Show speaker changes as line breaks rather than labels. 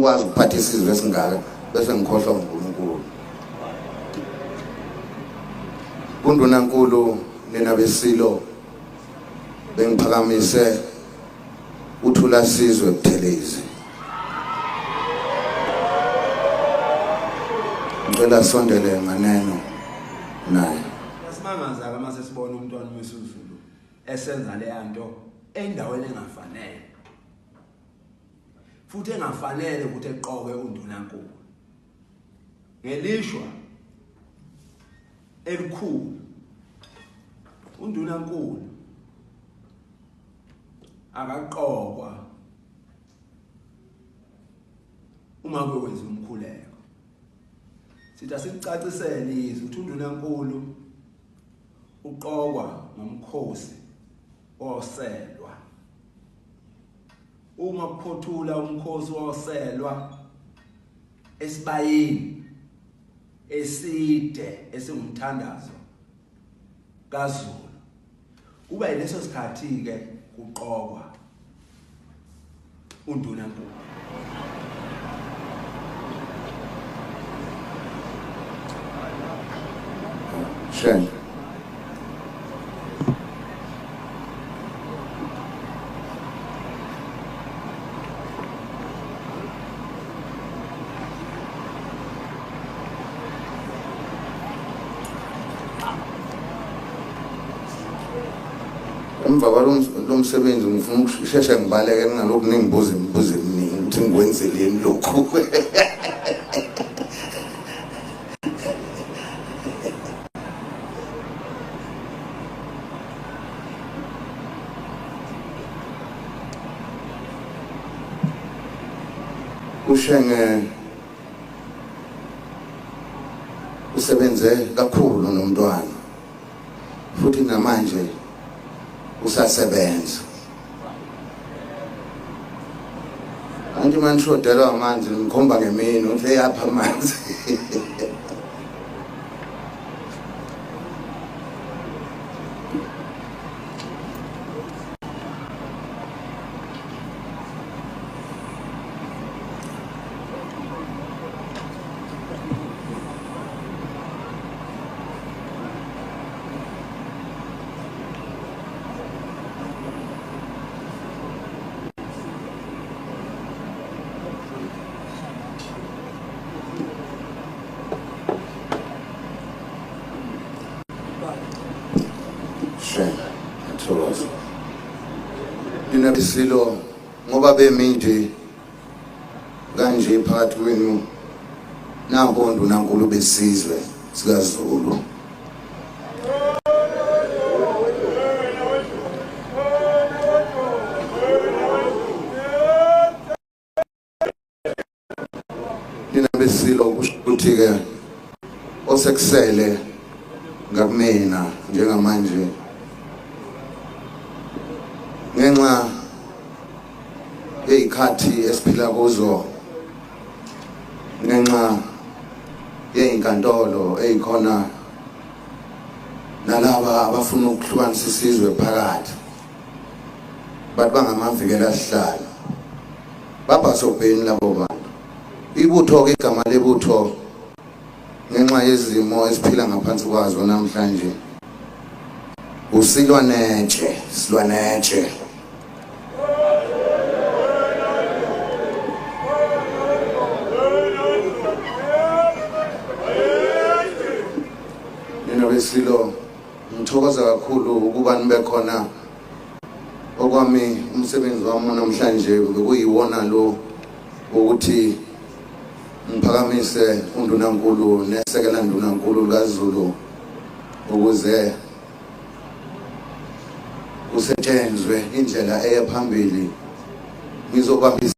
Angikwazi ukuphatha isizwe esingaka bese ngikhohlwa uNkulunkulu. Kundunankulu nina besilo bengiphakamise uThula Sizwe Buthelezi. Ngicela sondele nganeno naye.
Yasimangaza ke mase sibona umntwana uMisuzulu esenza leya nto endaweni engafanele. Futhi engafanele ukuthi eqoke undunankulu. Ngelishwa elikhulu undunankulu akaqokwa uma kwenziwa umkhuleko. Sithi asikucacisele izwi ukuthi undunankulu uqokwa ngomkhosi oselwa. Uma kuphothula umkhosi woselwa esibayeni eside esingumthandazo kaZulu, kuba yileso sikhathi ke kuqokwa undunankulu.
Shenge. Emva kwalo msebenzi ngifuna ukusheshe ngibaleke ngingalokhu ningibuza imibuzo eminingi ukuthi ngikwenzeleni lokhu. UShenge usebenze kakhulu nomntwana futhi namanje usasebenza. Anti manishodelwa amanzi ngikhomba ngemini uthi eyapha amanzi. Ngiyathokoza. Nina besilo ngoba bemi nje kanje phakathi kwenu nanko ondunankulu besizwe sikaZulu. Nina besilo kusho ukuthi-ke osekusele ngakumina njengamanje ngenxa yey'khathi esiphila kuzo ngenxa yey'nkantolo ey'khona nalaba abafuna ukuhlukanisa isizwe phakathi bathi bangamavikela sihlalo babhasobheni labo bantu. Ibutho-ke igama lebutho ngenxa yezimo esiphila ngaphansi kwazo namhlanje usilwanetshe silwanetshe. Nina besilo ngithokoza kakhulu ukuba nibe khona. Okwami umsebenzi wami namhlanje bekuyiwona lo wokuthi ngiphakamise undunankulu nesekela ndunankulu likaZulu ukuze kusetshenzwe indlela eye phambili. Ngizobambisa